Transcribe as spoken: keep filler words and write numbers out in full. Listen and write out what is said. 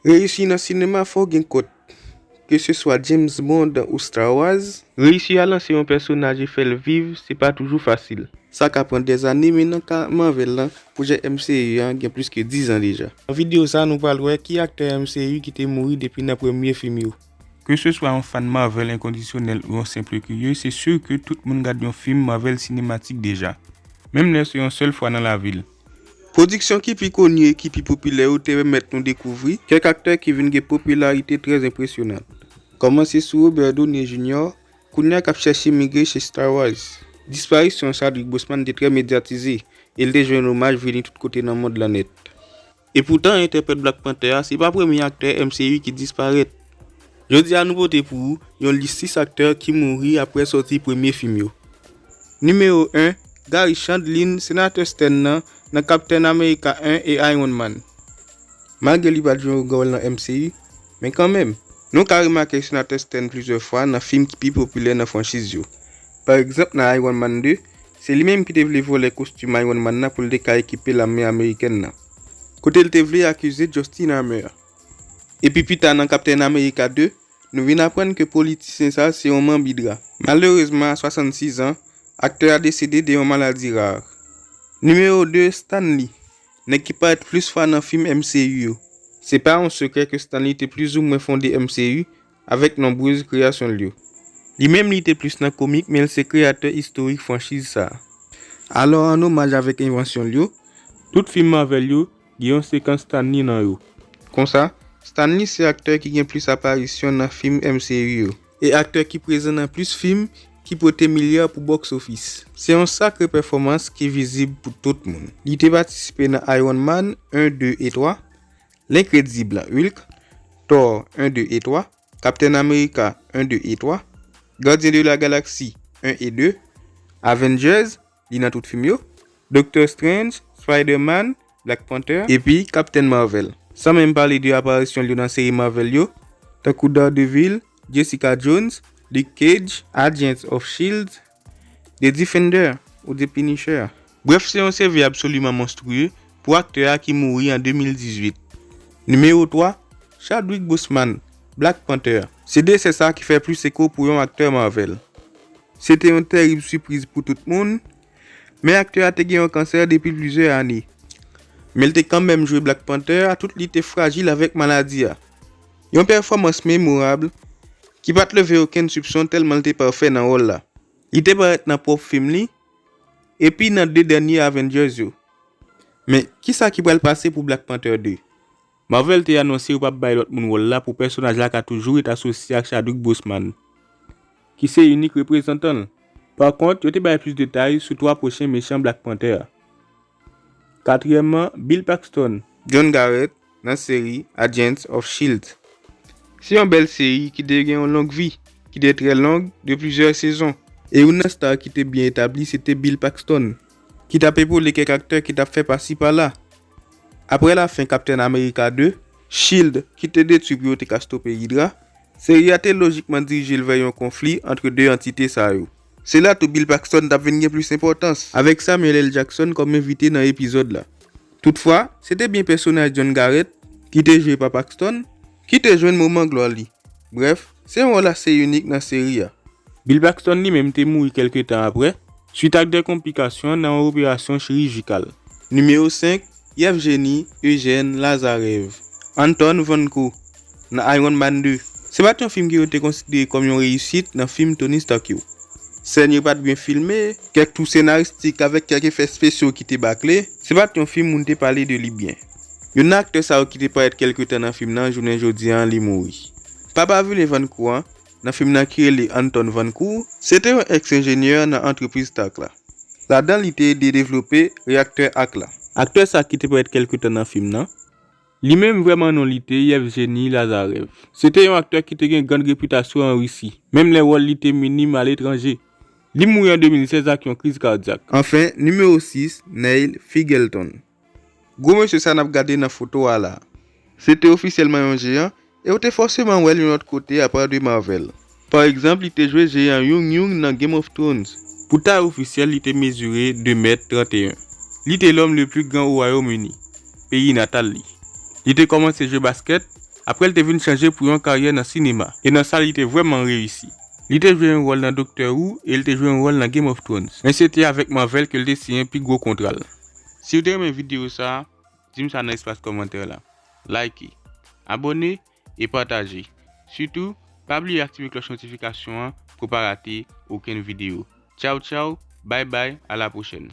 Reyisi nan sinema fò w gen kont. Ke se swa James Bond ou Star Wars, reyisi a lanse yon pèsonaj e fè l viv, se pa toujou fasil. Sa ka pran dèzane, men nan ka Marvel lan, pwojè M C U an gen plis ke diz an deja. Nan videyo sa, nou pral wè ki aktè M C U ki te mouri depi nan premye fim yo. Ke se swa yon fan Marvel enkondisyonèl ou yon senp kirye, se si ke tout moun gad yon fim Marvel sinematik deja, menm lè se yon sèl fwa nan lavi l. Pwodiksyon ki pi koni e ki pi popilè yo te pèmèt nou dekouvri kèk aktè ki vin gen popilarite trè enpresyonan. Kòmanse sou Robert Downey Junior, kounye a k ap chèche migre chez Star Wars. Disparisyon Chadwick Boseman te trè medyatize, e l te jwenn omaj vini tout kote nan mond lan nèt. Epoutan, entèprèt Black Panther a se pa premye aktè M C U ki disparèt. Jodi a, nou pote pou ou yon lis sis aktè ki mouri apre sòti premye fim yo. Nimewo en, Gary Shandling, Senatè Stan nan, nan Captain America en e Iron Man. Malgre li pa t jwe yon wòl nan M C U, men kanmenm, nou ka remake Senatè Stan plizyè fwa nan fim ki pi popilè nan franchiz yo. Pa egzanp, nan Iron Man de, se li menm ki te vle vòlè kostim Iron Man nan pou l te ka ekipe lame amerikèn nan, kote l te vle akize Justin Hammer. Epi pita nan Captain America de, nou vin aprann ke politisyen sa a se yon manbidra. Malerezman, a swasannsis an, aktè a desede de yon maladi ra. Nimewo de, Stan Lee, nèg ki parèt plis fwa nan fim M C U yo. Se pa yon sekrè ke Stan Lee te plizoumwen fonde M C U avèk nonbrez kreyasyon l yo. Li menm, li te plis nan komik, men l se kreyatè istorik franchiz sa a. Alò, an omaj avèk envansyon l yo, tout fim Marvel yo gen yon sekans Stan Lee nan yo. Konsa, Stan Lee se aktè ki gen plis aparisyon nan fim M C U yo, e aktè ki prezan nan plis fim ki pote milya pou box office. Se yon sakre pèfòmans ki vizib pou tout moun. Li te patisipe nan Iron Man en, de e twa, Lenkredible Hulk, Thor en, de e twa, Captain America en, de e twa, Gardien de la Galaxie en e de, Avengers, li nan tout fim yo, Doctor Strange, Spider-Man, Black Panther, epi Captain Marvel. San menm pale de aparisyon l yo nan seri Marvel yo, tankou Daredevil, Jessica Jones, Luke Cage, Agents of shield, The Defender ou The Punisher. Brèf, se yon C V absoliman monstriye pou aktè a ki mouri an de mil dizuit. Nimewo twa, Chadwick Boseman, Black Panther. Se desè sa ki fè plis eko pou yon aktè Marvel. Se te yon tèrib sipriz pou tout moun, men aktè a te gen yon kansè depi plizyè ane. Men l te kanmenm jwe Black Panther a, tout li te frajil avèk maladi a. Yon pèfòmans memorab ki pa t leve okenn soupson tèlman l te pafè nan wòl la. Li te parèt nan pwòp fim li, epi nan de dènye Avengers yo. Men, kisa ki pral pase pou Black Panther de? Marvel te anonse yo p ap bay lòt moun wòl la pou pèsonaj la ka toujou ret asosye ak Chadwick Boseman, ki se inik reprezantan l. Pa kont, yo te bay plis detay sou twa pwochen mechan Black Panther a. Katriyèmman, Bill Paxton, John Garrett, nan seri Agents of shield. Se yon bèl seri ki te gen yon long vi, ki te trè long, de plizyè sezon. E youn nan star ki te byen etabli, se te Bill Paxton, ki t ap epole kèk aktè ki t ap fè pasi pala. Apre lafen Captain America de, shield, ki te detwi pou yo te ka stope Hydra, seri a te lojikman dirije l vè yon konfli ant de antite sa yo. Se la tou Bill Paxton t ap vin gen plis enpòtans, avèk Samuel L. Jackson kòm envite nan epizòd la. Toutfwa, se te byen pèsonaj John Garrett, ki te jwe pa Paxton, ki te jwenn moman glwa li. Brèf, se yon wòl ase inik nan seri a. Bill Paxton li menm te mouri kèlke tan apre, swit ak de konplikasyon nan yon operasyon chirijikal. Nimewo senk, Yevgeny Eugene Lazarev, Anton Vanko, nan Iron Man de. Se pa t yon fim ke yo te konsidere kòm yon reyisit nan fim Tony Stark yo. Sèn yo pa t byen filme, kèk tou senaristik avèk kèk efè espesyal ki te bakle, se pa t yon fim moun te pale de li byen. Youn nan aktè sa yo ki te parèt kèlke tan nan fim nan, jounen jodi a, li mouri. Papa vilen Vanko an, nan fim nan ki rele Anton Vanko, se te yon èks enjenyè nan antrepriz Stark la. Ladan li te ede devlope reyaktè Ark la. Aktè sa ki te parèt kèlke tan nan fim nan, li menm vrèman non li te Yevgeny Lazarev. Se te yon aktè ki te gen grann repitasyon an Risi, menm lè wòl li te minim aletranje. Li mouri an de mil sèz ak yon kriz kadyak. Anfen, nimewo sis, Neil Feigelton. Gwo mesye sa n ap gade nan foto a la, se te ofisyèlman yon jeyan, e w te fòseman wè l yon lòt kote apa de Marvel. Pa egzanp, li te jwe jeyan Yun Yun nan Game of Thrones. Pou tay ofisyèl, li te mezire de mèt tranteyen. Li te lòm le pli gran o Wayòm Ini, peyi natal li. Li te kòmanse jwe baskèt Apre l te vin chanje pou yon karyè nan sinema, e nan sa li te vrèman reyisi. Li te jwe yon wòl nan Doctor Who e li te jwe yon wòl nan Game of Thrones. Men se te avèk Marvel ke l te siyen pi gwo kontra l. Si w te renmen videyo sa a, di m sa nan espas kòmantè la. Like, abòne e pataje. Sitou, pa bliye aktive klòch notifikasyon an pou w pa rate okenn videyo. Tchaw tchaw, bay bay, a la pwochèn.